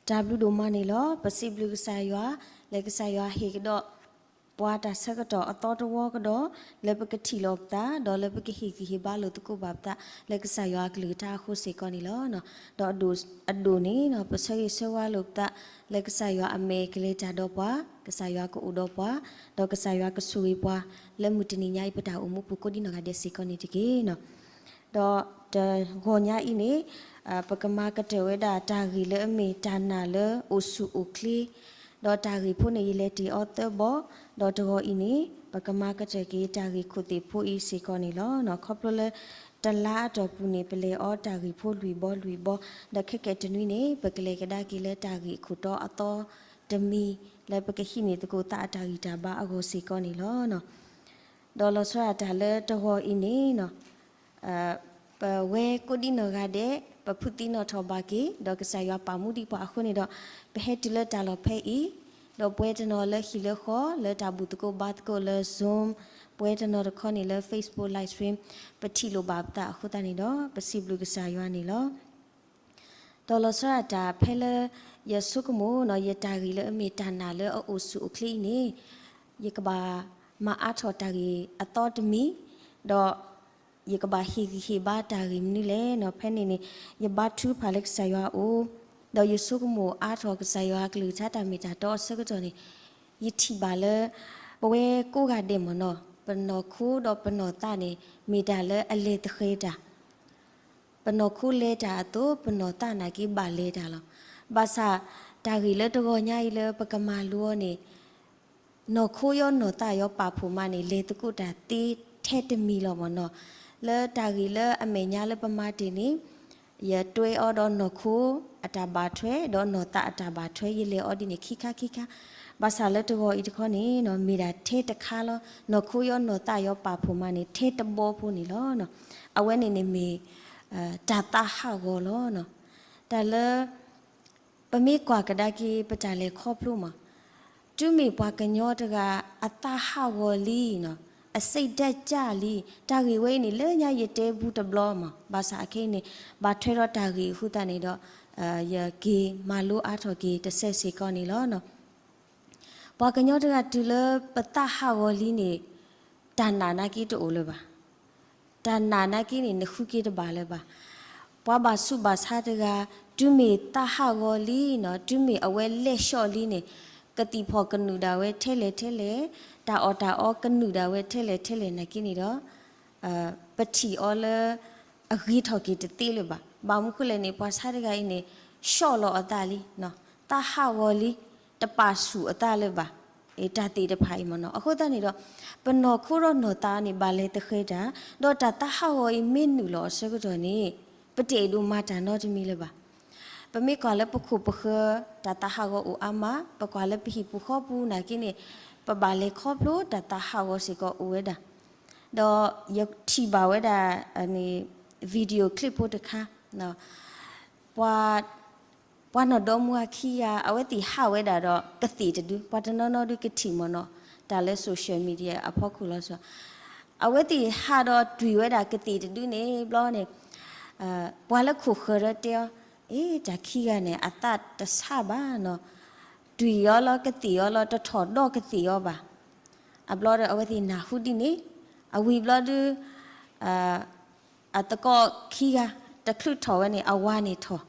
တၢ်ဘျုးဒိၣ်မးန့ၣ်လီၤ. ပစံးဘျုးကစၢ်ယွၤ, လၢကစၢ်ယွၤဟ့ၣ်ကဒီး ပှၤတၢ်ဆၢကတီၢ်အသီတဝီကဒီး လၢပကထံၣ်လိာ်ပသး ဒီးလၢပကဟ့ၣ်ဂံၢ်ဟ့ၣ်ဘါလိာ်သကိးဘၣ်ပသး လၢကစၢ်ယွၤအကလုၢ်ကထါအဃိစ့ၢ်ကီးန့ၣ်လီၤ. ဒီးအဒိၣ်အဒိၣ်န့ၣ် ပဆၢဂ့ၤဆၢဝါလိာ်ပသး လၢကစၢ်ယွၤအမဲာ်ကလဲၤတၢ်ဒီးပှၤ, ကစၢ်ယွၤကအိၣ်ဒီးပှၤ, ဒီးကစၢ်ယွၤကဆိၣ်ဂ့ၤပှၤ လၢမုၢ်တနံၤညါအံၤ ပတၢ်အိၣ်မူပူၤကိးဒံနီၢ်ဂၤဒဲးစ့ၢ်ကီးန့ၣ်တက့ၢ်. ဒီးတဂီၤညါအံၤန့ၣ် ပကမၤကတၢၢ်ဝဲဒၣ်တၢ်ဂ့ၢ်လၢအမ့ၢ်တၢ်နာ်လၢအိၣ်ဆူၣ်အိၣ်ချ့, ဒီးတၢ်ဂ့ၢ်ဖိန့ၣ် ယလဲၤတ့ၢ်အီၤသၢဘီ, ဒီးတဂီၤအံၤန့ၣ် ပကမၤကတၢၢ်က့ၤတၢ်ဂ့ၢ်ခိၣ်သ့ၣ်ဖိအံၤစ့ၢ်ကီးန့ၣ်လီၤ. ခီဖျိလၢ တလါအတီၢ်ပူၤန့ၣ် ပလဲၤအီၤတၢ်ဂ့ၢ်ဖိလွံၢ်ဘီလွံၢ်ဘီ, ဒီးခဲကနွံန့ၣ် ပကလဲၤကဒါက့ၤလၢတၢ်ဂ့ၢ်အခိၣ်တီအသီတမံၤ လၢပကဟံးန့ၢ်သကိးသးအတၢ်ဂံၢ်တၢ်ဘါအဂီၢ်စ့ၢ်ကီးန့ၣ်လီၤ. ဒီးလီၤဆီဒၣ်တၢ်လၢတဂီၤအံၤန့ၣ် ပဝဲကိးဒံနီၢ်ဂၤဒဲး ပဖုးသံနီၣ်ထီၣ်ဘၣ်က့ၤ ဒီးကစၢ်ယွၤပာ်မူဒံးပှၤအဃိန့ၣ်ဒီး ပဟဲတုၤလၢတၢ်လီၢ်ဖဲအံၤ, ဒီးပဝဲတနီၤလၢဟံၣ်လၢဃီ လၢတၢ်ဘူၣ်သကိးဘါသကိးလၢ Zoom, ပဝဲတနီၤတခီန့ၣ်လၢ Facebook Live Stream ပထံၣ်လိာ်ဘၣ်ပသးအဃိသတးန့ၣ်ဒီး ပစံးဘျုးကစၢ်ယွၤန့ၣ်လီၤ. ဒီးလီၤဆီဒၣ်တၢ်ဖဲလၢ ယဆိကမိၣ်နီၣ် ယတၢ်ဂ့ၢ်လၢအမ့ၢ်တၢ်နာ်လၢအအိၣ်ဆူၣ်အိၣ်ချ့အံၤန့ၣ် ယကဘၣ်မၤအါထီၣ်တၢ်ဂ့ၢ်အသီတမံၤ, ဒီးယကဘၣ်ဟ့ၣ်ဂံၢ်ဟ့ၣ်ဘါတၢ်ဂ့ၢ်မနုၤလဲၣ်နီၣ်. ဖဲန့ၣ်န့ၣ် ယဘါထုကဖၣ်လၢကစၢ်ယွၤအအိၣ်, ဒီးယဆိကမိၣ်အါထီၣ်ကစၢ်ယွၤကလုၢ်ကထါတၢ်မ့ၢ်တၢ်တီအဆၢကတီၢ်န့ၣ် ယထံၣ်ဘၣ်လၢ ပဝဲကိးဂၤဒဲးမ့ၢ်နီၣ် ပနီၢ်ခိဒီးပနီၢ်သးန့ၣ် မ့ၢ်တၢ်လၢအလဲၤသဃဲၤတၢ် ပနီၢ်ခိလဲၤတၢ်အသိး ပနီၢ်သးနာ်က့ဘၣ်လဲၤတၢ်လီၤ. ဘၣ်ဆၣ် တၢ်ဂ့ၢ်လၢတဂီၤညါအံၤလၢပကမၤလိအီၤန့ၣ် နီၢ်ခိယီနီၢ်သးယီပာ်ဖှိၣ်မးန့ၣ် လဲၤသကိးတၢ်သ့ထဲတမံၤလီၤမ့ၢ်နီၣ်. လၢတၢ်ဂ့ၢ်လၢအမဲာ်ညါလၢပမၤတ့ၢ်န့ၣ် ယတွဲအီၤဒီးနီၢ်ခိအတၢ်ဘၣ်ထွဲ ဒီးနီၢ်သးအတၢ်ဘၣ်ထွဲ ယလဲၤအီၤဒ်န့ၣ်ခံခါခံခါ. ဘၣ်ဆၣ်လၢတဂီၤအံၤတခီန့ၣ်နီၣ် မ့ၢ်ဒၣ်ထဲတခါလီၤ. နီၢ်ခိယီနီၢ်သးယီပာ်ဖှိၣ်မးန့ၣ် ထဲတဘီဖိန့ၣ်လီၤ. အဝဲန့ၣ်န့ၣ်မ့ၢ် တၢ်သးဟးဂီၤလီၤ. တၢ်လၢ ပမ့ၢ်ကွၢ်ကဒါက့ၤ ပတၢ်လဲၤခီဖျိမး, တုၤမ့ၢ်ပှၤကညီတဂၤ အသးဟးဂီၤလံနီၣ်, အစိတ်ဓာတ်ကျလံ, တၢ်ဂ့ၢ်ဝဲအံၤန့ၣ် လၢညါယတဲဘူးတဘျီမး, ဘၣ်ဆၣ်အခဲအံၤန့ၣ် ဘၣ်ထွဲဒီးတၢ်ဂ့ၢ်အဃိသတးန့ၣ်ဒီး ယက့ၤမၤလိအါထီၣ်က့ၤတစဲးစ့ၢ်ကီးန့ၣ်လီၤ. ပှၤကညီတဂၤတုၤလၢပသးဟးဂီၤလံန့ၣ် တၢ်နာ်နာ်က့တအိၣ်လၢၤဘၣ်. တၢ်နာ်နာ်က့န့ၣ် နဃုက့တဘၣ်လၢၤဘၣ်. ပှၤဘၣ်ဆူးဘၣ်ဆါတဂၤ တုၤမ့ၢ်သးဟးဂီၤလံနီၣ်, တုၤမ့ၢ်အဝဲလဲၢ်ဆှီၣ်လံန့ၣ် ကသံၣ်ဖီၣ်ကနုာ်ဒၣ်ဝဲထဲလဲၣ်ထဲလဲၣ်, တၢ်အီၣ်တၢ်အီကနုာ်ဒၣ်ဝဲထဲလဲၣ်ထဲလဲၣ်နာ်က့န့ၣ်ဒီး ပထံၣ်အီၤလၢ အဂ့ၤထီၣ်က့ၤတသ့လၢၤဘၣ်. ဘၣ်မနုၤဃိလဲၣ်န့ၣ် ပှၤဆါတဂၤအံၤန့ၣ် ဆှီၣ်လီၤအသးလံ, သးဟးဂီၤလံ, တပာ်ဆူၣ်အသးလၢၤဘၣ်. တၢ်သ့ၣ်တဖၣ်အံၤမ့ၢ်နီၣ်. အဃိသတးန့ၣ်ဒီး ပနီၢ်ခိဒီးနီၢ်သးန့ၣ် ဘၣ်လဲၤသဃဲၤတၢ်, ဒီးတၢ်သးဟးဂီၤအံၤမ့ၢ်နုာ်လီၤအဆၢကတီၢ်န့ၣ် ပတအဲၣ်ဒိးမၤတၢ်နီတမံၤလၢၤဘၣ်. ပမ့ၢ်ကွၢ်လၢပခိၣ်ပဃၢၤ တၢ်သးဟးဂီၤအိၣ်အါမး, ပကွၢ်လၢပဟံၣ်ပူၤဃီပူၤနာ်က့န့ၣ် ပဘၣ်လဲၤခီဖျိတၢ်သးဟးဂီၤစ့ၢ်ကီးအိၣ်ဝဲဒၣ်. ဒီးယထံၣ်ဘၣ်ဝဲဒၣ် video clip ဖိတခါ, ပှၤ ပှၤနီၢ်ဒီမါဝၤခံဂၤ အဝဲသ့ၣ်ဟးဝဲဒၣ်ဒီးကသ့ၣ်တဒု, ပှၤတနီၤနီၤဒုးကထံၣ်မ့ၢ်နီၣ်, တၢ်လၢ social media အဖီခိၣ်လီၤဆီ, အဝဲသ့ၣ်ဟးဒီးတွံၢ်ဝဲဒၣ်ကသ့ၣ်တဒုန့ၣ်ဘျီန့ၣ် ပှၤလၢခိၣ်ဃၢၤဒီးတဲအီၤ, အ့ တၢ်ခံဂၤန့ၣ် အသးတဆါဘၣ်နီၣ်, တွံၢ်အီၤလီၤကသ့ၣ်အီၤလီၤ တထီၣ်ဒီးကသ့ၣ်အီၤဘၣ်. အဘျီဒီးအဝဲသ့ၣ်နၢ်ဟူဒ်န့ၣ်, အဝံၤဘျီဒုး အသကိးခံဂၤ တချုးထီၣ်ဝဲန့ၣ် အဝၤန့ၣ်ထီၣ်,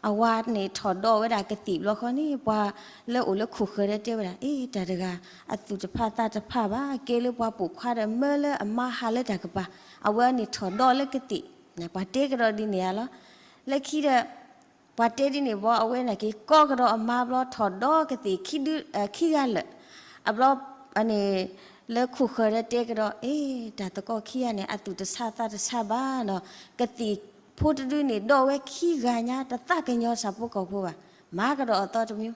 အဝၤန့ၣ်ထီၣ်ဒီးဝဲဒၣ်ကသ့ၣ်ဘျီဃီန့ၣ် ပှၤလၢအိၣ်လၢခိၣ်ဃၢၤဒီးတဲဝဲဒၣ်, အ့ တၢ်တဂၤ အသူၣ်တဖးသးတဖးဘၣ်, ကဲလၢပှၤပိာ်ခွါဒီးမၢလၢအမါဟးလၢတၢ်ကပၤ, အဝဲန့ၣ်ထီၣ်ဒီးလၢကသ့ၣ်, ပှၤတဲကဒီးဒ်န့ၣ်ဧါလီၤ. လၢခံဒီး ပှၤတဲဒ်န့ၣ်ဘျီ အဝဲန့ၣ်က့ၤကိးကဒီးအမါဘျီ ထီၣ်ဒီးကသ့ၣ်ခံဂၤလၢာ်, အဘျီ န့ၣ် လၢခိၣ်ဃၢၤဒီးတဲကဒီး, အ့ တၢ်သကိးခံဂၤန့ၣ် အသူၣ်တဆးသးတဆးဘၣ်နီၣ်, ကသ့ၣ်ဖိတဒုန့ၣ် ဒီးဝဲခံဂၤညါ တသးကညီၤဆၣ်ဖိကီၢ်ဖိဘၣ်, မၤကဒီးအသီတမံၤ,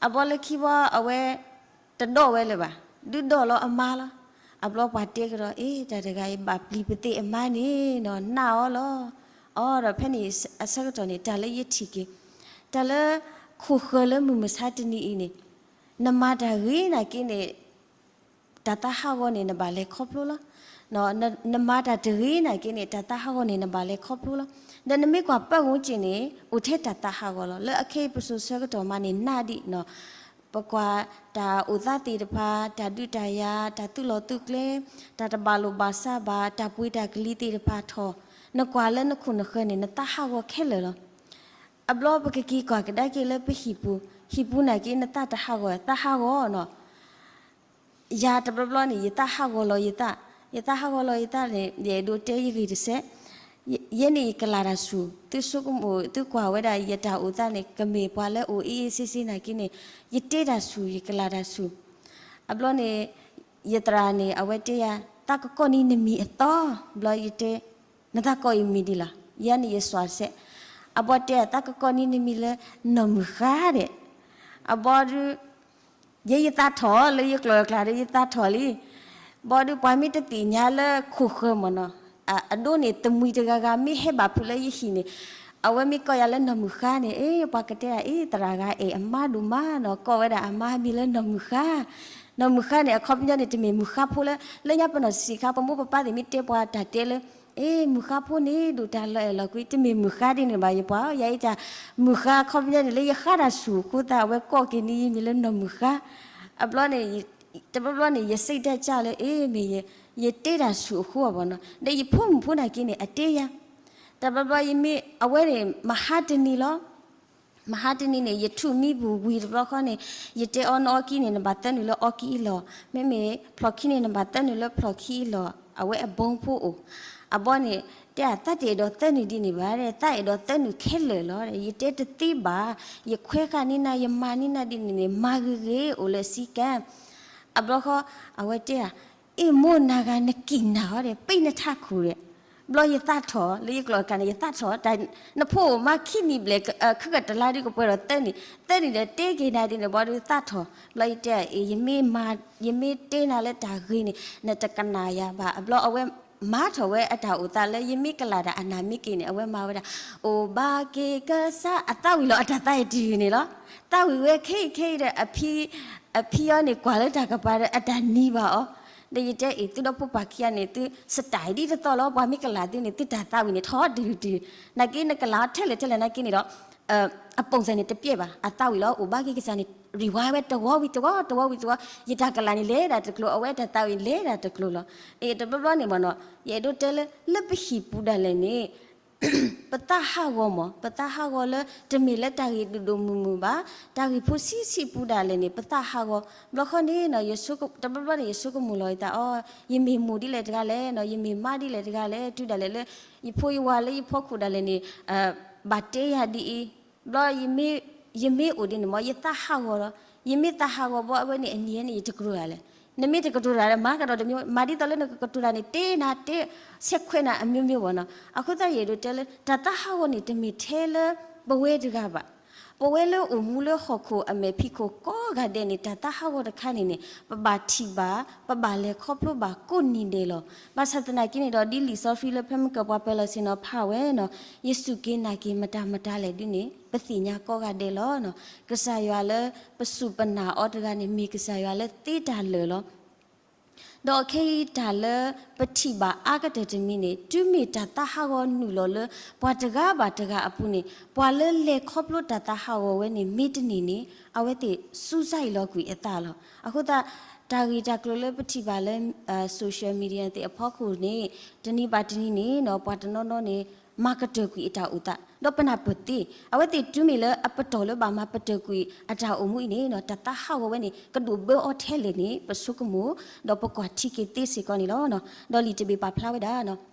အဘျီလၢခံဘျီ အဝဲ တဒီးဝဲလၢၤဘၣ်, ဒုးဒီးလီၤအမါလီၤ. အဘျီပှၤတဲကဒီး, အ့ တၢ်တဂၤအံၤ ဘၣ်ပျံၤပသ့ၣ်အမါန့ၣ်နီၣ်, နာ်အီၤလီၤ. အဒီးဖဲန့ၣ်အဆၢကတီၢ်န့ၣ် တၢ်လၢယထံၣ်က့ၤ, တၢ်လၢ ခိၣ်ဃၢၤလၢမုၢ်မဆါတနံၤအံၤန့ၣ်, နမၤတၢ်ဂ့ၤနာ်က့န့ၣ် တၢ်သးဟးဂီၤန့ၣ် နဘၣ်လဲၤခီဖျိလီၤ. နမၤတၢ်တဂ့ၤနာ်က့န့ၣ် တၢ်သးဟးဂီၤန့ၣ် နဘၣ်လဲၤခီဖျိလီၤ. ဒီးနမ့ၢ်ကွၢ်ပၢၢ်ဝဲက့ၤန့ၣ် အိၣ်ထဲတၢ်သးဟးဂီၤလီၤ. လၢအခဲအံၤပစိၤဆၢကတီၢ်မးန့ၣ် နးဒံးနီၤ, ပကွၢ်တၢ်အိၣ်သးသ့ၣ်တဖၣ်, တၢ်ဒုးတၢ်ယၤ, တၢ်သုးလီၤသုးကျဲ, တၢ်တဘၣ်လိာ်ဘၣ်စးဘၣ်, တၢ်ပှ့ၤတၢ်ကလံၤသ့ၣ်တဖၣ်ထီၣ်, နကွၢ်လၢနခိၣ်နဃၢၤန့ၣ် နသးဟးဂီၤခဲလၢာ်လီၤ. အဘျီပကက့ၤကွၢ်ကဒါက့ၤလၢပဟံၣ်ပူၤ, ဟံၣ်ပူၤနာ်က့ နသးတဟးဂီၤ, သးဟးဂီၤနီၤ. ယၤတဘျီဘျီန့ၣ် ယသးဟးဂီၤလီၤယသး, ယသးဟးဂီၤလီၤယသးန့ၣ် ယအဲၣ်ဒိးတဲယဂ့ၢ်တစဲး, ယဲန့ၣ် ယကလၤတၢ်ဆူၣ်, သုဆိကမိၣ် သုကွၢ်ဝဲဒၣ်ယတၢ်အိၣ်သးန့ၣ် ကမ့ၢ်ပှၤလၢအိၣ်အ့ၣ်အ့ၣ်ဆ့ဆ့နာ်က့န့ၣ် ယတဲတၢ်ဆူၣ် ယကလၤတၢ်ဆူၣ်. အဘျီန့ၣ် ယသရၣ်န့ၣ် အဝဲတဲယၤ သးကကိးန့ၢ်နမံၤအသီ, ဘျီယတဲ နသးကိးအံၤမံၤဒ်လဲၣ်, ယၤန့ၣ်ယစွၢ်စဲး, အဘီတဲ သးကကိးန့ၢ်နမံၤလၢ နီၢ်မုၢ်ဃါဒဲး, အဘီဒုး ယဲယသးထီၣ်လၢယကျိာ်အကျါဒီး ယသးထီၣ်လံ. ဘီဒုး ပှၤမ့ၢ်တသ့ၣ်ညါလၢခိၣ်ဃၢၤမ့ၢ်နီၤ, အဒိန့ၣ် တမှံၤတဂၤဂၤမ့ၢ်ဟဲဘၣ်ဖုးလၢယဟံၣ်န့ၣ်, အဝဲမ့ၢ်ကိးယၤလၢနီၢ်မုၢ်ဃါန့ၣ်, အ့ ပှၤကတဲဒၣ် အ့ သရၣ်ဂၤအဲၣ်အမါဒိၣ်မးနီၤ, ကိးဝဲဒၣ်အမါမံၤလၢနီၢ်မုၢ်ဃါ. နီၢ်မုၢ်ဃါန့ၣ် အခီပညီန့ၣ် တမ့ၢ်မုၢ်ဃါဖိလၢ လၢညါပနီၢ်ဆံးခါ ပမိၢ်ပပၢ်သ့ၣ်မ့ၢ်တဲပှၤတၢ်တဲလၢ အ့ မုၢ်ဃါဖိန့ၣ် ဒိၣ်တၢ်လီၤအဲၣ်လီၤကွံ, တမ့ၢ်မုၢ်ဃါဒ်န့ၣ်ဘၣ် ယပှၤဧၢ, ယၤအံၤတၢ် မုၢ်ဃါအခီပညီန့ၣ် လၢယဃါတၢ်ဆူၣ်အဃိသတး အဝဲကိးက့ၤန့ၢ်ယမံၤလၢနီၢ်မုၢ်ဃါ. အဘျီန့ၣ် တဘျီဘျီန့ၣ် ယစံးတၢ်ကၢ်လၢ အ့ မ့ၢ်ယတဲတၢ်ဆူၣ်အဃိဘၣ်နီၤ, ဒီးယဖိမုၣ်ဖိနာ်က့န့ၣ် အတဲယၤ, တဘျီဘျီယမ့ၢ် အဝဲန့ၣ် မဟါတနံၤလီၤ. မဟါတနံၤန့ၣ် ယထူၣ်မံပူၤဝံၤတဘျီဃီန့ၣ် ယတဲအီၤ နအီကံန့ၣ် နဘၣ်သၢနုာ်လၢအီကံအလီၢ်, မ့မ့ၢ်ဖျီၣ်ခံန့ၣ် နဘၣ်သၢနုာ်လၢဖျီၣ်ခံအလီၢ်, အဝဲအဘီဖိအိၣ်. အဘီန့ၣ် တဲ သးတအဲၣ်ဒိးသၢနုာ်ဒ်န့ၣ်ဘၣ်, သးအဲၣ်ဒိးသၢနုာ်ခဲလၢာ်လီၤ. ယတဲတသ့ဘၣ်, ယခွဲးဃာ်န့ၢ်နၤ ယမၤန့ၢ်နၤဒ်န့ၣ်န့ၣ် မၤဂ့ၤဂ့ၤ အိၣ်လၢစည်းကမ်း. အဘျီဃီ အဝဲတဲ အ့ မိၢ်နၤဂၤ နကံၢ်နၤအီၤဒီး ပ့ၤနထးခိၣ်ဒီး, ဘျီယသးထီၣ် လၢယကျိာ်အကျါန့ၣ် ယသးထီၣ်, နဖိအိၣ်မးခံနံၣ်ဘျဲၣ် ခုကတလါဒုးကပှဲၤဒီးသၢနံၣ်, သၢနံၣ်ဒီးတဲက့ၤနၤဒ်န့ၣ် ဘီဒုးသးထီၣ်. ဘျီယတဲ အ့ ယမ့ၢ်မၤ ယမ့ၢ်တဲနၤလၢတၢ်ဂ့ၤန့ၣ် နတကနၣ်ယၤဘၣ်. အဘျီအဝဲမၤထီၣ်ဝဲအတၢ်အိၣ်သးလၢ ယမ့ၢ်ကလၤတၢ်အနၢ်မ့ၢ်က့ၤန့ၣ် အဝဲမၤဝဲဒၣ် အိၣ်ဘၣ်က့ၤကစၢ် အသးဝံၤလီၤ အတၢ်သးအံၤတုၤန့ၣ်လီၤ. သးဝံၤဝဲခဲအံၤခဲအံၤဒီး အဖံ အဖံအီၤန့ၣ် ကွၢ်လၢတၢ်ကပၤဒီး အတၢ်နံၤဘၣ်အီၤ. ဒီးယတဲ အ့ သုဒီဖိပှၤခံဂၤန့ၣ် သု style ဒ်တသီလီၤ, ပှၤမ့ၢ်ကလၤသုန့ၣ် သုတၢ်သးဝံၤန့ၣ် ထီၣ်တုၤတုၤ, နာ်က့နကလၤထဲလဲၣ်ထဲလဲၣ်နာ်က့န့ၣ်ဒီး အပုံစံန့ၣ်တပျဲၢ်ဘၣ်, အသးဝံၤလီၤ အိၣ်ဘၣ်က့ၤကစၢ်န့ၣ် rewind ဝဲတဝီဝံၤတဝီ တဝီဝံၤတဝီ, ယတၢ်ကလၤန့ၣ်လဲၤဒၣ်တကျိၤ အဝဲတၢ်သးဝံၤလဲၤဒၣ်တကျိၤလီၤ. အ့ တဘျီဘျီန့ၣ်မ့ၢ်နီၤ ယအဲၣ်ဒိးတဲလၢ လၢပဟံၣ်ပူၤဒၣ်လဲာ်န့ၣ် ပသးဟးဂီၤမး, ပသးဟးဂီၤလၢ တမ့ၢ်လၢတၢ်ဂ့ၢ်ဒိၣ်ဒိၣ်မုၢ်မုၢ်ဘၣ်, တၢ်ဂ့ၢ်ဖိဆံးဆံးပူၤဒၣ်လဲာ်န့ၣ် ပသးဟးဂီၤ. ဘျီဃီန့ၣ်နီၤ တဘျီဘျီန့ၣ် ယဆိကမိၣ်လီၤယသးအီၤ, ယမ့ၢ်မိၢ်ဒ်လဲၣ်တဂၤလဲၣ်နီၤ, ယမ့ၢ်မါဒ်လဲၣ်တဂၤလဲၣ်, တုၤဒၣ်လဲာ်လၢ ယဖိယဝၤလၢယဖီခိၣ်ဒၣ်လဲာ်န့ၣ် ဘၣ်တဲယၤဒ်အံၤ, ဘျီ ယမ့ၢ်အိၣ်ဒ်န့ၣ်မး ယသးဟးဂီၤလီၤ. ယမ့ၢ်သးဟးဂီၤဘၣ် အဝဲန့ၣ်အနံၤန့ၣ် ယတကတိၤတၢ်လဲၣ်. နမ့ၢ်တကတိၤတၢ်ဒီး မၤကဒီးတမံၤ, မၤဒ်သိးလၢနကကတိၤတၢ်န့ၣ် တဲနၤတဲ ဆဲးခွဲးနၤအမျိုးမျိုးဘၣ်နီၤ. အဃိသတးယအဲၣ်ဒိးတဲလၢ တၢ်သးဟးဂီၤန့ၣ် တမ့ၢ်ထဲလၢပဝဲတဂၤဘၣ်. ပဝဲလၢအိၣ်မူလၢဟီၣ်ခိၣ်အမဲာ်ဖံးခိၣ်ကိးဂၤဒဲးန့ၣ် တၢ်သးဟးဂီၤတခါန့ၣ်န့ၣ် ပဘၣ်ထံၣ်ဘၣ်, ပဘၣ်လဲၤခီဖျိဘၣ်ကိးနံၤဒဲးလီၤ. ဘၣ်ဆၣ်သနာ်က့န့ၣ်ဒီး ဒ်လံာ်စီဆှံလၢဖဲမုၢ်ကၢၢ်ပှၤပၢၤလီၢ်ဆ့ၣ်နီၤဖးဝဲနီၤ, ယစူၢ်က့ၤနာ်က့ၤမတၤမတၤလဲၣ်ဒ်န့ၣ် ပသ့ၣ်ညါကိးဂၤဒဲးလီၤ. ကစၢ်ယွၤလၢပစူၢ်ပနာ်အီၤတဂၤန့ၣ် မ့ၢ်ကစၢ်ယွၤလၢသ့တၢ်လၢာ်လီၤ. ဒီးခဲအံၤတၢ်လၢပထံၣ်ဘၣ်အါကတၢၢ်တမံၤန့ၣ် တုၤမ့ၢ်တၢ်သးဟးဂီၤနုာ်လီၤလၢ ပှၤတဂၤဘၣ်တဂၤအပူၤန့ၣ် ပှၤလၢလဲၤခီဖျိတၢ်သးဟးဂီၤဝဲန့ၣ် မ့ၢ်တန့ၢ်န့ၣ် အဝဲသ့ၣ်စူးစမ်းလီၤကွံာ်အသးလီၤ. အဃိသတး တၢ်ဂ့ၢ်တၢ်ကျိၤလၢပထံၣ်ဘၣ်လၢ social media သ့ၣ်အဖီခိၣ်န့ၣ် တနံၤဘၣ်တနံၤန့ၣ်နီၤ ပှၤတနီၤနီၤန့ၣ် မၤကတၢၢ်ကွံာ်အတၢ်အိၣ်သး ဒီးပနၢ်ပၢၢ်သ့ အဝဲသ့ၣ်တုၤမ့ၢ်လၢအပတီၢ်လၢဘၣ်မၤပတၢၢ်ကွံာ်အတၢ်အိၣ်မူအံၤန့ၣ်နီၤ တၢ်သးဟးဂီၤဝဲန့ၣ် ကဒိၣ်ဘၢအီၤထဲလဲၣ်န့ၣ် ပဆိကမိၣ် ဒီးပကွၢ်ထံက့ၤသ့စ့ၢ်ကီးန့ၣ်လီၤ. ဒီးလံာ်တဘ့ၣ်ပာ်ဖျါဝဲဒၣ်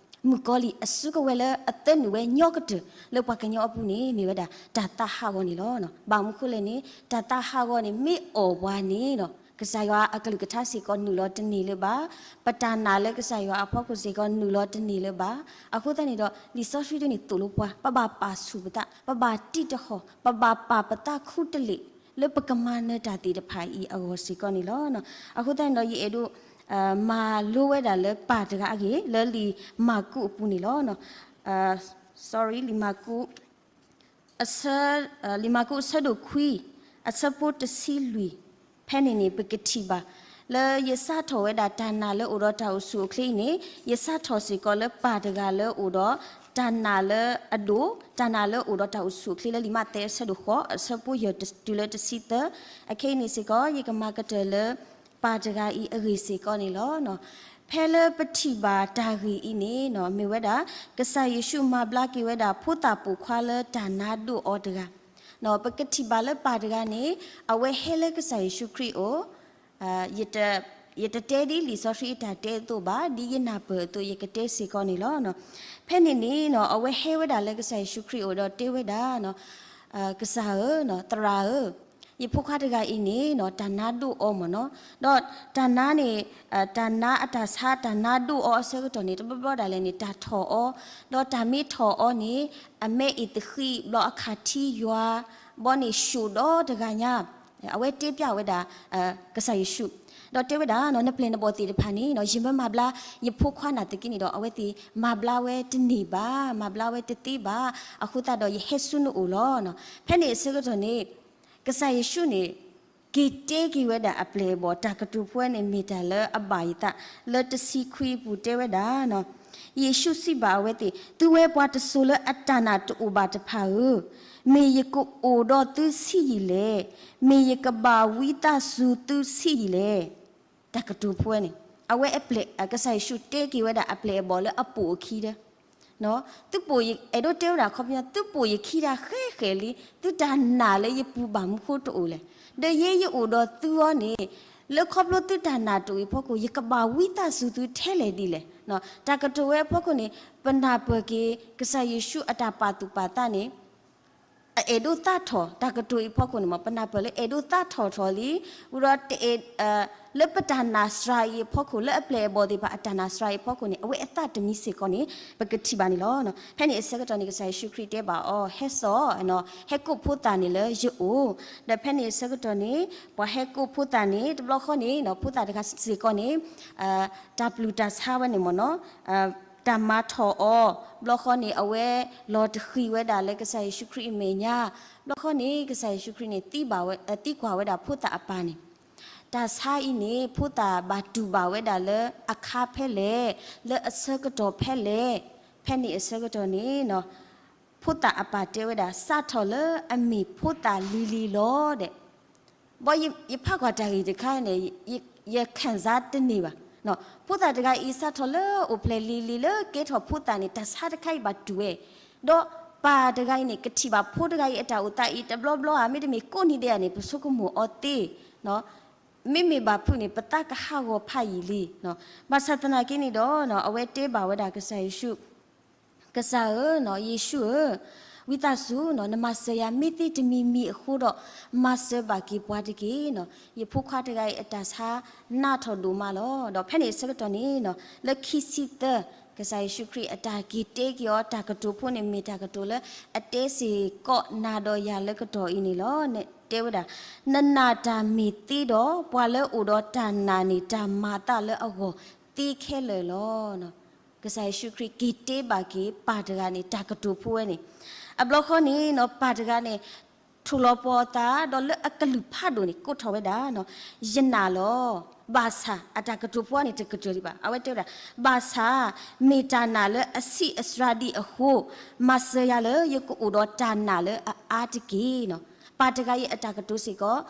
မုၣ်ကီၤလံၢ်အစုကဝဲၤလၢအသၢနုာ်ဝဲညီကတၢၢ်လၢပှၤကညီအပူၤန့ၣ် မ့ၢ်ဝဲဒၣ်တၢ်သးဟးဂီၤန့ၣ်လီၤ. ဘၣ်မနုၤဃိလဲၣ်န့ၣ် တၢ်သးဟးဂီၤန့ၣ် မ့ၢ်အီၣ်ပှၤန့ၣ်နီၤ ကစၢ်ယွၤအကလုၢ်ကထါစ့ၢ်ကီးနုာ်လီၤတန့ၢ်လၢၤဘၣ်, ပတၢ်နာ်လၢကစၢ်ယွၤအဖီခိၣ်စ့ၢ်ကီးနုာ်လီၤတန့ၢ်လၢၤဘၣ်. အဃိသတးန့ၣ်ဒီး လံာ်စီဆှံဒ်န့ၣ် သိၣ်လိပှၤ ပဘၣ်ပာ်ဆူၣ်ပသး, ပဘၣ်တံၢ်တဟီၣ်, ပဘၣ်ပာ်ပသးခူတလ့ၢ် လၢပကမၤနၢၤတၢ်သ့ၣ်တဖၣ်အံၤအဂီၢ်စ့ၢ်ကီးန့ၣ်လီၤ. အဃိသတးန့ၣ်ဒီး ယအဲၣ်ဒိး မၤလိဝဲဒၣ်လၢပၢ်တဂၤအဂ့ၢ် လၢလံာ်မၢ်ကူးအပူၤန့ၣ်လီၤ. sorry လံာ်မၢ်ကူး အဆၢ လံာ်မၢ်ကူးအဆၢဒိၣ်ခွံ အဆၢဖိတဆံလွံၢ် ဖဲန့ၣ်န့ၣ် ပကထံၣ်ဘၣ် လၢယစးထီၣ်ဝဲဒၣ်တၢ်နာ်လၢအိၣ်ဒီးတၢ်အိၣ်ဆူၣ်အိၣ်ချ့အံၤန့ၣ် ယစးထီၣ်စ့ၢ်ကီးလၢပၢ်တဂၤလၢအိၣ်ဒီး တၢ်နာ်လၢအဒိၣ်, တၢ်နာ်လၢအိၣ်ဒီးတၢ်အိၣ်ဆူၣ်အိၣ်ချ့လၢလံာ်မးသဲအဆၢဒိၣ်ဃိး အဆၢဖိယဲၢ်တုၤလၢတဆံသၢ, အခဲအံၤန့ၣ်စ့ၢ်ကီး ယကမၤကတၢၢ်လၢ ပၢ်တဂၤအံၤအဂ့ၢ်စ့ၢ်ကီးန့ၣ်လီၤ. ဖဲလၢပထံၣ်ဘၣ်တၢ်ဂ့ၢ်အံၤန့ၣ် မ့ၢ်ဝဲဒၣ် ကစၢ်ယ့ၣ်ၡူးမၤဘျါက့ၤဝဲဒၣ် ဖိသၣ်ပိာ်ခွါလၢတၢ်နါဒိၣ်အီၤတဂၤ, ပကထံၣ်ဘၣ်လၢပၢ်တဂၤန့ၣ် အဝဲဟဲလၢကစၢ်ယ့ၣ်ၡူးခရံာ်အအိၣ် ယတတဲဒ်လံာ်စီဆှံအတၢ်တဲအသိးဘၣ်, ဒ်ယနၢ်ပၢၢ်အသိး ယကတဲစ့ၢ်ကီးန့ၣ်လီၤ. ဖဲန့ၣ်န့ၣ် အဝဲဟဲဝဲဒၣ်လၢကစၢ်ယ့ၣ်ၡူးခရံာ်အအိၣ်ဒီးတဲဝဲဒၣ်, ကစၢ်ဧၢ, သရၣ်ဧၢ, ယဖိခွါတဂၤအံၤန့ၣ် တၢ်နါဒိၣ်အီၤမ့ၢ်နီၤ, ဒီးတၢ်နါန့ၣ် တၢ်နါအတၢ်ဆါ တၢ်နါဒိၣ်အီၤအဆၢကတီၢ်န့ၣ် တဘျီဘျီဒၣ်လဲာ်န့ၣ် တၢ်ထီၣ်အီၤ, ဒီးတၢ်မ့ၢ်ထီၣ်အီၤန့ၣ် အမဲအံၤတဃံဘျီအခးထံယွၤ ဘီန့ၣ်ၡိၣ်ဒီတဂၤညါ, အဝဲတဲပျးဝဲဒၣ် ကစၢ်ယ့ၣ်ၡူး, ဒီးတဲဝဲဒၣ် နပျဲၢ်နဘီၣ်သ့ၣ်တဖၣ်န့ၣ် ယမ့ၢ်မၤဘျါယဖိခွါနာ်သက့န့ၣ်ဒီး အဝဲသ့ၣ်မၤဘျါဝဲတန့ၢ်ဘၣ်, မၤဘျါဝဲတသ့ဘၣ်, အဃိသတးဒီးယဟဲဆူနအိၣ်လီၤ. ဖဲန့ၣ်အဆၢကတီၢ်န့ၣ် ကစၢ်ယ့ၣ်ၡူးန့ၣ် က့ၤတဲက့ၤဝဲဒၣ်အပျဲၢ်အဘီၣ် တၢ်ကတိၤဖိန့ၣ်မ့ၢ်တၢ်လၢအဘၣ်ယသး လၢတဆံခွံအပူၤတဲဝဲဒၣ်, ယ့ၣ်ၡူးစံးဘၣ်အဝဲသ့ၣ်, သုဝဲပှၤတစိၤလၢအတၢ်နာ်တအိၣ်ဘၣ်တဖၣ်ဧၢ, မ့ၢ်ယကအိၣ်ဒီးသုဆံးယံာ်လဲၣ်, မ့ၢ်ယကဘၣ်ဝံသးစူၤသုဆံးယံာ်လဲၣ်. တၢ်ကတိၤဖိန့ၣ် အဝဲအပျဲၢ် ကစၢ်ယ့ၣ်ၡူးတဲက့ၤဝဲဒၣ်အပျဲၢ်အဘီၣ်လၢအပိာ်အခံဒီး သုပိာ် အဲၣ်ဒိးတဲဝဲဒၣ်ခီပညီ သုပိာ်ယခံတၢ်ဃဲးဃဲးလံ, သုတၢ်နာ်လၢယပူၤဘၣ်မနုၤဃိတအိၣ်လဲၣ်. ဒီးယဲယအိၣ်ဒီးသုအီၤန့ၣ် လၢခီဖျိသုတၢ်နာ်တအိၣ်အံၤအဖီခိၣ် ယကဘၣ်ဝံသးစူၤသုထဲလဲၣ်ဒ်လဲၣ်. တၢ်ကတိၤဝဲအဖီခိၣ်န့ၣ် ပနၢ်ပၢၢ်က့ၤ ကစၢ်ယ့ၣ်ၡူးအတၢ်ပာ်သူၣ်ပာ်သးန့ၣ် အအဲၣ်ဒိးသးထီၣ် တၢ်ကတိၤအံၤအဖီခိၣ်န့ၣ်မ့ၢ် ပနၢ်ပၢၢ်လၢအဲၣ်ဒိးသးထီၣ်ထီၣ်လံ, ဝံၤဒီး လၢပတၢ်နာ်စှၤအံၤအဖီခိၣ် လၢအပျဲၢ်အဘီၣ်သ့ၣ်တဖၣ်အတၢ်နာ်စှၤအံၤအဖီခိၣ်န့ၣ် အဝဲအသးတမံစ့ၢ်ကီးန့ၣ် ပကထံၣ်ဘၣ်န့ၣ်လီၤ. ဖဲန့ၣ်အဆၢကတီၢ်န့ၣ် ကစၢ်ယ့ၣ်ၡူးခရံာ်တဲဘၣ်အီၤ, ဟဲစိာ်, ဟဲကိးဖိသၣ်န့ၣ်လၢယအိၣ်, ဒီးဖဲန့ၣ်အဆၢကတီၢ်န့ၣ် ပှၤဟဲကိးဖိသၣ်န့ၣ် တဘျီဃီန့ၣ် ဖိသၣ်တဂၤစ့ၢ်ကီးန့ၣ် တၢ်ပျုၢ်တၢ်ဆါဝဲန့ၣ်မ့ၢ်နီၤ တၢ်မၤထီၣ်အီၤ, ဘျီဃီန့ၣ် အဝဲလီၤတဃံၤဝဲဒၣ်လၢကစၢ်ယ့ၣ်ၡူးခရံာ်အမဲာ်ညါ, ဘျီဃီန့ၣ် ကစၢ်ယ့ၣ်ၡူးခရံာ်န့ၣ် သံကွၢ်ဝဲဒၣ်ဖိသၣ်အပၢ်န့ၣ်, တၢ်ဆါအံၤန့ၣ် ဖိသၣ်ဘၣ်တူၢ်ဘၣ်ဝဲဒၣ်လၢအခါဖဲလဲၣ်, လၢအဆၢကတီၢ်ဖဲလဲၣ်, ဖဲန့ၣ်အဆၢကတီၢ်န့ၣ် ဖိသၣ်အပၢ်တဲဝဲဒၣ် စးထီၣ်လၢအမ့ၢ်ဖိသၣ်လံၤလံၤလီၤဒီး ဘီယဖးကွၢ်တၢ်ဂ့ၢ်တခါန့ၣ် ယခံစားတန့ၢ်ဘၣ်. ဖိသၣ်တဂၤအံၤ စးထီၣ်လၢအိၣ်ဖျဲၣ်လံၤလံၤလၢကဲထီၣ်ဖိသၣ်န့ၣ် တၢ်ဆါတခါအံၤဘၣ်တူၢ်ဝဲ, ဒီးပၢ်တဂၤအံၤန့ၣ် ကထံၣ်ဘၣ်ဖိတဂၤအံၤအတၢ်အိၣ်သးအံၤ တဘျီဘျီဧါ မ့တမ့ၢ်ကိးနံၤဒဲးဧါန့ၣ် ပဆိကမိၣ်အီၤသ့ မ့မ့ၢ်ဘၣ်ဖုးန့ၣ် ပသးကဟးဂီၤဖးယံာ်လံ. ဘၣ်ဆၣ်သနာ်က့န့ၣ်ဒီး အဝဲတဲဘၣ်ဝဲဒၣ်ကစၢ်ယ့ၣ်ၡူး, ကစၢ်ဧၢ, ယ့ၣ်ၡူးဧၢ, ဝံသးစူၤ နမၤစၢၤယၤမ့ၢ်သ့တမံၤမံၤအဃိဒီး မၤစၢၤဘၣ်က့ၤပှၤတက့ၢ်. ယဖိခွါတဂၤအံၤအတၢ်ဆါနးထီၣ်ဒိၣ်မးလီၤ. ဒီးဖဲန့ၣ်အဆၢကတီၢ်န့ၣ် လၢခံဆံသၢ ကစၢ်ယ့ၣ်ၡူးခရံာ်အတၢ်က့ၤတဲက့ၤအီၤ တၢ်ကတိၤဖိန့ၣ်မ့ၢ်တၢ်ကတိၤလၢ အတဲစ့ၢ်ကီးနၤဒီးယၤလၢကတီၢ်အံၤန့ၣ်လီၤ. တဲဝဲဒၣ်, နနာ်တၢ်မ့ၢ်သ့ဒီး ပှၤလၢအိၣ်ဒီးတၢ်နာ်န့ၣ် တၢ်မၤအသးလၢအဂီၢ်သ့ခဲလၢာ်လီၤ. ကစၢ်ယ့ၣ်ၡူးခရံာ်က့ၤတဲဘၣ်က့ၤ ပၢ်တဂၤန့ၣ် တၢ်ကတိၤဖိဝဲန့ၣ်, အဘျီဃီန့ၣ် ပၢ်တဂၤန့ၣ် ထိၣ်လီၤပှီၤအသး ဒီးလၢအကလုၢ်ဖးဒိၣ်န့ၣ် ကိးထီၣ်ဝဲဒၣ်, ယနာ်လီၤ. ဘၣ်ဆၣ် အတၢ်ကတိၤဖိန့ၣ် တကတၢၢ်လံဘၣ်. အဝဲတဲဝဲဒၣ်, ဘၣ်ဆၣ် မ့ၢ်တၢ်နာ်လၢအဆံးအစှၤဒံးအဃိ, မၤစၢၤယၤလၢယကအိၣ်ဒီးတၢ်နာ်လၢအအါတက့ၢ်. ပၢ်တဂၤအံၤအတၢ်ကတိၤစ့ၢ်ကီး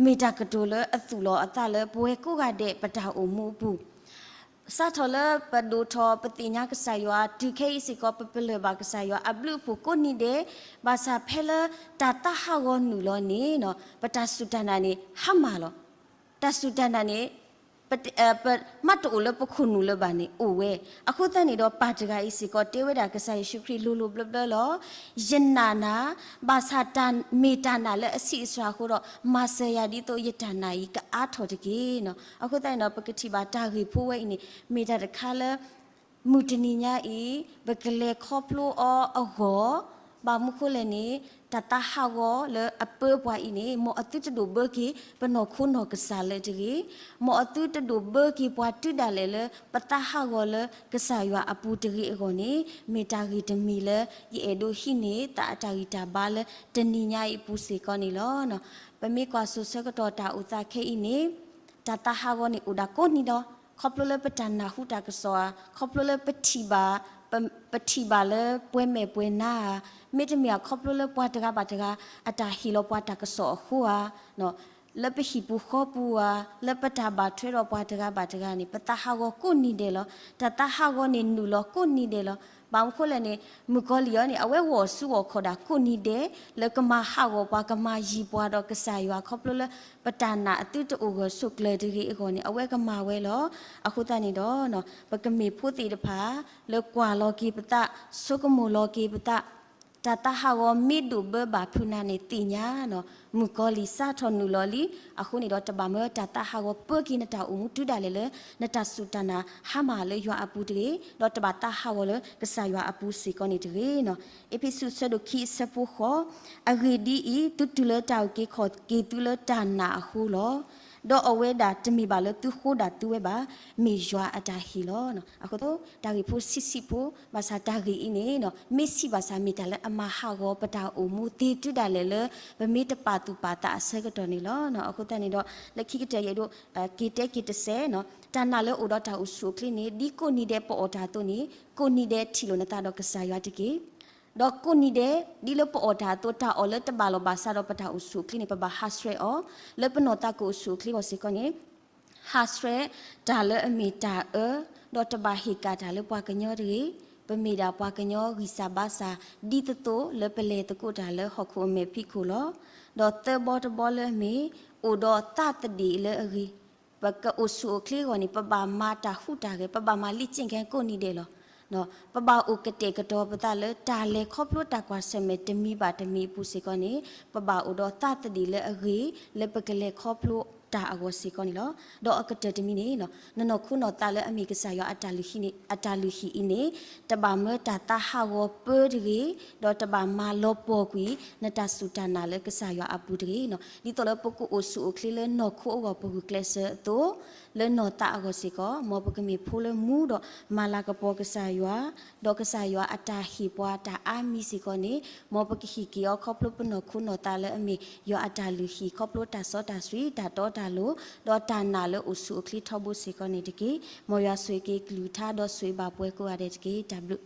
မ့ၢ်တၢ်ကတိၤလၢအသူၣ်လီၤအသးလၢပဝဲကိးဂၤဒဲးပတၢ်အိၣ်မူအပူၤ စးထီၣ်လၢပဒိၣ်ထီၣ်ပသ့ၣ်ညါကစၢ်ယွၤ တုၤခဲအံၤစ့ၢ်ကီး ပပလၢၢ်ဘၣ်ကစၢ်ယွၤအဘျုးအဖှိၣ်ကိးနံၤဒဲး, ဘၣ်ဆၣ်ဖဲလၢတၢ်သးဟးဂီၤနုာ်လီၤန့ၣ် ပတၢ်စူၢ်တၢ်နာ်န့ၣ် ဟါမၢ်လီၤ. တၢ်စူၢ်တၢ်နာ်န့ၣ် ပမ့ၢ်တအိၣ်လၢပခိၣ်နူာ်လၢၤဘၣ်န့ၣ် အိၣ်ဝဲ. အဃိသတးန့ၣ်ဒီး ပၢ်တဂၤအံၤစ့ၢ်ကီး တဲဝဲဒၣ်ကစၢ်ယ့ၣ်ၡူးခရံာ်လိၤလိၤဘျၢဘျၢလီၤ. ယနာ်နၤ, ဘၣ်ဆၣ်တၢ်မ့ၢ်တၢ်နာ်လၢအဆံးအစှၤအဃိဒီး မၤစၢၤယၤဒ်သိးယတၢ်နာ်အံၤကအါထီၣ်တက့ၢ်. အဃိသတးန့ၣ်ဒီး ပကထံၣ်ဘၣ်တၢ်ဂ့ၢ်ဖိဝဲအံၤန့ၣ် မ့ၢ်တၢ်တခါလၢ မုၢ်တနံၤညါအံၤ ပကလဲၤခီဖျိအီၤအဂီၢ်, ဘၣ်မနုၤဃိလဲၣ်န့ၣ် တၢ်သးဟးဂီၤလၢအပၢပှၤအံၤန့ၣ် မ်အသုတဒိၣ်ဘၢက့ၤပနီၢ်ခိနီၢ်ကစၢ်လၢၤတဂ့ၤ, မ်အသုတဒိၣ်ဘၢက့ၤပှၤတုၤဒၣ်လဲာ်လၢပသးဟးဂီၤလၢကစၢ်ယွၤအပူၤတဂ့ၤအဂီၢ်န့ၣ် မ့ၢ်တၢ်ဂ့ၢ်တမံၤလၢ ယအဲၣ်ဒိးဟံးန့ၢ်သးအတၢ်ဂံၢ်တၢ်ဘါလၢတနံၤညါအံၤအပူၤစ့ၢ်ကီးန့ၣ်လီၤ. ပမ့ၢ်ကွၢ်စိၤဆၢကတီၢ်တၢ်အိၣ်သးခဲအံၤန့ၣ် တၢ်သးဟးဂီၤန့ၣ်အိၣ်ဒၣ်ကိးနံၤဒီး ခီဖျိလၢပတၢ်နၢ်ဟူတၢ်ကစီၣ်ဧါ, ခီဖျိလၢပထံၣ်ဘၣ် ပ ပထံၣ်ဘၣ်လၢပှဲၤမဲာ်ပှဲၤနါဧါ, မ့တမ့ၢ်အခီဖျိလၢပှၤတဂၤဘၣ်တဂၤ အတၢ်ဟ့ၣ်လီၤပှၤတၢ်ကစီၣ်အဃိဧါ, လၢပဟံၣ်ပူၤဃီပူၤဧါ, လၢပတၢ်ဘၣ်ထွဲဒီးပှၤတဂၤဘၣ်တဂၤန့ၣ် ပသးဟးဂီၤကိးနံၤဒဲးလီၤ. တၢ်သးဟးဂီၤန့ၣ်နုာ်လီၤကိးနံၤဒဲးလီၤ. ဘၣ်မနုၤဃိလဲၣ်န့ၣ် မုၣ်ကီၤလံၢ်အံၤန့ၣ် အဝဲဂီၢ်စူဂီၢ်ခီၣ်ဒၣ်ကိးနံၤဒဲး လၢကမၤဟးဂီၤပှၤ ကမၤယံၤပှၤဒီးကစၢ်ယွၤ ခီဖျိလၢပတၢ်နာ်အသုတအိၣ်ဂၢၢ်ဆိးကျၢၤတဂ့ၤအဂီၢ်န့ၣ် အဝဲကမၤဝဲလီၤ. အဃိသတးန့ၣ်ဒီး ပကမ့ၢ်ဖိသ့ၣ်တဖၣ် လၢကွၢ်လီၤက့ၤပသး, ဆိကမိၣ်လီၤက့ၤပသး, တၢ်သးဟးဂီၤမ့ၢ်ဒိၣ်ဘၢဘၣ်ဖုးနၤန့ၣ်သ့ၣ်ညါနီၤ, မုၣ်ကီၤလံၢ်စးထီၣ်နုာ်လီၤလံ, အဃိန့ၣ်ဒီး တဘၣ်မၢတၢ်သးဟးဂီၤပၢက့ၤနတၢ်အိၣ်မူတုၤဒၣ်လဲာ်လၢ နတၢ်စူၢ်တၢ်နာ်ဟါမၢ်လၢယွၤအပူၤတဂ့ၤ, ဒီးတဘၣ်သးဟးဂီၤလၢကစၢ်ယွၤအပူၤစ့ၢ်ကီးန့ၣ်တဂ့ၤနီၤ. အ့းဖ့းစူး အဆၢဒိၣ်ခံ အဆၢဖိဃိး, အဂ့ၢ်ဒ်အံၤ, သုတုၤလၢတၢ်အုၣ်က့ၤခီၣ်က့ၤသုလၢတၢ်နာ်အဃိလီၤ. ဒီးအဝဲဒၣ်တမ့ၢ်ဘၣ်လၢသုဃိဒၣ်သုဝဲဘၣ်, မ့ၢ်ယွၤအတၢ်ဟ့ၣ်လီၤ. အဃိ တၢ်ဂ့ၢ်ဖိဆံးဆံးဖိ, ဘၣ်ဆၣ်တၢ်ဂ့ၢ်အံၤန့ၣ် မ့ၢ်ဆံးဘၣ်ဆၣ် မ့ၢ်တၢ်လၢအမၤဟးဂီၤပတၢ်အိၣ်မူသ့တုၤဒၣ်လဲာ်လၢ ပမ့ၢ်တပာ်သူၣ်ပာ်သးအဆၢကတီၢ်န့ၣ်လီၤ. အဃိသတးန့ၣ်ဒီး လၢခံကတၢၢ်ယအဲၣ်ဒိး က့ၤတဲက့ၤတစဲးနီၤ, တၢ်နာ်လၢအိၣ်ဒီးတၢ်အိၣ်ဆူၣ်အိၣ်ချ့န့ၣ် ဒ်ကိးနံၤဒဲးပအီၣ်တၢ်အသိးန့ၣ် ကိးနံၤဒဲးထံၣ်လိာ်နသးဒီးကစၢ်ယွၤတက့ၢ်. ဒီးကိးနံၤဒဲး ဒ်လၢပအီၣ်တၢ်အသိး တၢ်အီၣ်လၢတဘၣ်လိာ်ဘၣ်စးဒီးပတၢ်အိၣ်ဆူၣ်အိၣ်ချ့န့ၣ် ပဘၣ်ဟးဆှဲးအီၤ, လၢပနီၢ်သးကအိၣ်ဆူၣ်အိၣ်ချ့အဂီၢ်စ့ၢ်ကီးန့ၣ် ဟးဆှဲးတၢ်လၢအမ့ၢ်တၢ်အၢ, ဒီးတဘၣ်ဟ့ၣ်ကၣ်တၢ်လၢပှၤကညီတဂ့ၤ. ပမ့ၢ်ဒၣ်ပှၤကညီဂံၢ်စၢ်ဘါစၢ် ဒ်သိးသိးလၢပလဲၤသကိးတၢ်လၢဟီၣ်ခိၣ်အမဲာ်ဖံးခိၣ်လီၤ. ဒီးသၢဘီတဘီလၢအမ့ၢ် အိၣ်ဒီးသးသဒ့ၣ်လၢအဂ့ၤ, ပကအိၣ်ဆူၣ်အိၣ်ချ့အဂီၢ်န့ၣ် ပဘၣ်မၤတၢ်ဟူးတၢ်ဂဲၤ, ပဘၣ်မၤလံာ်က့ၣ်ခဲကိးနံၤဒဲးလီၤ. ပဘၣ်အိၣ်ကတဲာ်ကတီၤပသးလၢတၢ်လဲၤခီဖျိတၢ်ကွၢ်ဆၢၣ်မဲာ်တမံၤဘၣ်တမံၤအပူၤစ့ၢ်ကီးန့ၣ် ပဘၣ်အိၣ်ဒီးသးသဒ့ၣ်လၢအဂ့ၤ လၢပကလဲၤခီဖျိတၢ်အဂီၢ်စ့ၢ်ကီးန့ၣ်လီၤ. ဒီးအကတၢၢ်တမံၤန့ၣ် နနီၢ်ခိနီၢ်သးလၢအမ့ၢ်ကစၢ်ယွၤအတၢ်လုၢ်ဟံၣ်န့ၣ် အတၢ်လုၢ်ဟံၣ်အံၤန့ၣ် တဘၣ်မၢတၢ်သးဟးဂီၤပၢတဂ့ၤ, ဒီးတဘၣ်မၤလီၤပှီၢ်ကွံာ် နတၢ်စူၢ်တၢ်နာ်လၢကစၢ်ယွၤအပူၤတဂ့ၤနီၤ. ဒ်သိးလၢပကအိၣ်ဆူၣ်အိၣ်ချ့လၢနီၢ်ခိအဂီၢ်ပဂုာ်ကျဲးစၢးအသိး, လၢနီၢ်သးအဂီၢ်စ့ၢ်ကီး မ်ပကမ့ၢ်ဖိလၢမူဒီးမၤလၤကပီၤကစၢ်ယွၤ, ဒီးကစၢ်ယွၤအတၢ်ဟ့ၣ်ပှၤတၢ်အါမံၤစ့ၢ်ကီးန့ၣ် မ်ပကဟ့ၣ်က့ၤအီၤခီဖျိပနီၢ်ခိနီၢ်သးလၢအမ့ၢ်ယွၤအတၢ်လုၢ်ဟံၣ် ခီဖျိတၢ်စီတၢ်ဆှံ တၢ်တီတၢ်လိၤ ဒီးတၢ်နာ်လၢအိၣ်ဆူၣ်အိၣ်ချ့ထီဘိစ့ၢ်ကီးန့ၣ်တက့ၢ်. မ်ယွၤဆိၣ်ဂ့ၤက့ၤကလုၢ်ကထါဒီးဆိၣ်ဂ့ၤဘၣ်ပှၤကိးဂၤဒဲးတက့ၢ်. တၢ်ဘျုး